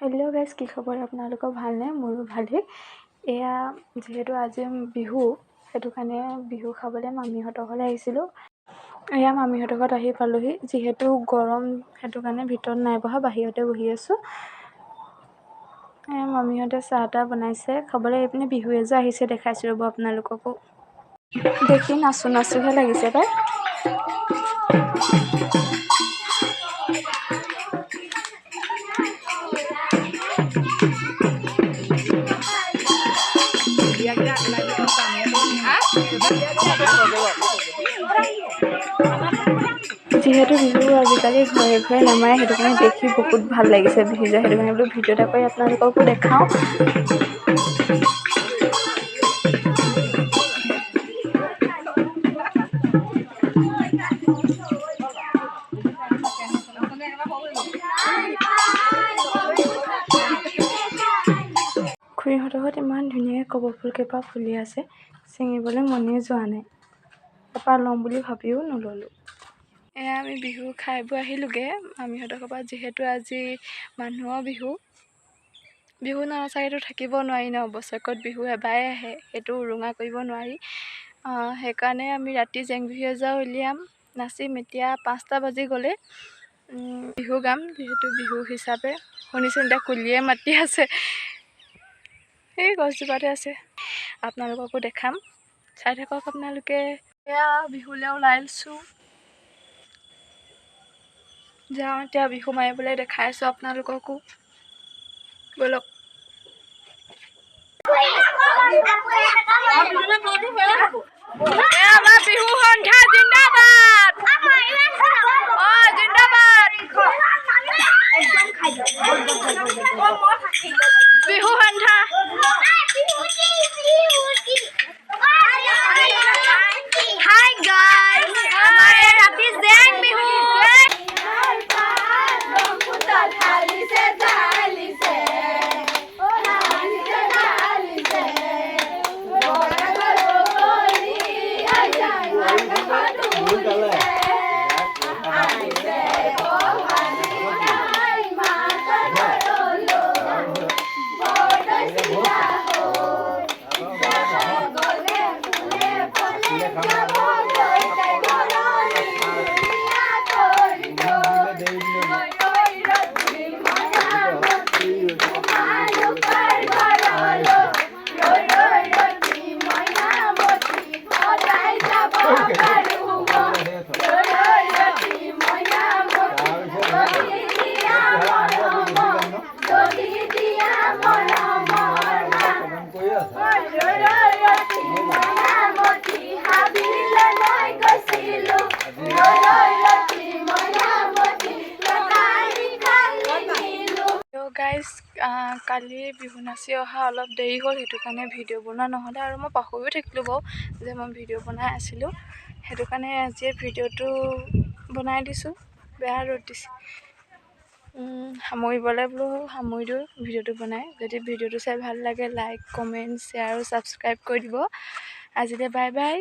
Hello' guys, কি খবৰ আপোনালোকৰ? ভালনে? মোৰো ভালেই। এয়া যিহেতু আজি বিহু, সেইটো কাৰণে বিহু খাবলৈ মামীহঁতৰ ঘৰলৈ আহিছিলোঁ। এয়া মামীহঁতৰ ঘৰত আহি পালোহি। যিহেতু গৰম, সেইটো কাৰণে ভিতৰত নাই বহা, বাহিৰতে বহি আছোঁ। এয়া মামীহঁতে চাহ তাহ বনাইছে খাবলৈ। এইপিনে বিহু এযোৰ আহিছে, দেখাইছোঁ ৰ'ব আপোনালোককো। দেখি নাচো নাচোহে লাগিছে পাই। যিহেতু বিহু আজিকালি ঘৰে ঘৰে নামাৰে, সেইটো কাৰণে দেখি বহুত ভাল লাগিছে বিহু যোৱা। সেইটো কাৰণে বোলো ভিডিঅ' এটা কৰি আপোনালোককো দেখাওঁ। খুৰীহঁতৰ ঘৰত ইমান ধুনীয়াকৈ কপৌ ফুল কেইপাহ ফুলি আছে, ছিঙিবলৈ মনেই যোৱা নাই। এপাহ ল'ম বুলি ভাবিও নল'লোঁ। এয়া আমি বিহু খাই বৈ আহিলোঁগৈ মামীহঁতৰ ঘৰৰ পৰা। যিহেতু আজি মানুহৰ বিহু, বিহু ননচাকেতো থাকিব নোৱাৰি ন। বছৰেকত বিহু এবাৰেই আহে, সেইটো উৰুঙা কৰিব নোৱাৰি। সেইকাৰণে আমি ৰাতি জেং বিহু এযোৰা উলিয়াম, নাচিম। এতিয়া 5টা বাজি গ'লে বিহু গাম, যিহেতু বিহু হিচাপে শুনিছোঁ এতিয়া কুলিয়ে মাতি আছে, সেই গছজোপাতে আছে। আপোনালোককো দেখাম, চাই থাকক আপোনালোকে। এয়া বিহুলৈ ওলাইছোঁ, যাওঁ এতিয়া বিহু মাৰিবলৈ, দেখাই আছোঁ আপোনালোককো। ব'লক। আমাৰ বিহু সন্থা জিন্দাবাদ, অ জিন্দাবাদ, বিহু সন্থা। হাই গাইস, আমাৰ ৰাতি জেং বিহু। গাইজ, কালি বিহু নাচি অহা অলপ দেৰি হ'ল, সেইটো কাৰণে ভিডিঅ' বনোৱা নহ'লে। আৰু মই পাহৰিও থাকিলোঁ বাৰু যে মই ভিডিঅ' বনাই আছিলোঁ, সেইটো কাৰণে আজিয়ে ভিডিঅ'টো বনাই দিছোঁ। বেয়া ৰ'দ দিছে, সামৰিবলৈ বোলো সামৰি দিওঁ ভিডিঅ'টো বনাই। যদি ভিডিঅ'টো চাই ভাল লাগে, লাইক, কমেণ্ট, শ্বেয়াৰ আৰু ছাবস্ক্ৰাইব কৰি দিব। আজিলৈ বাই বাই।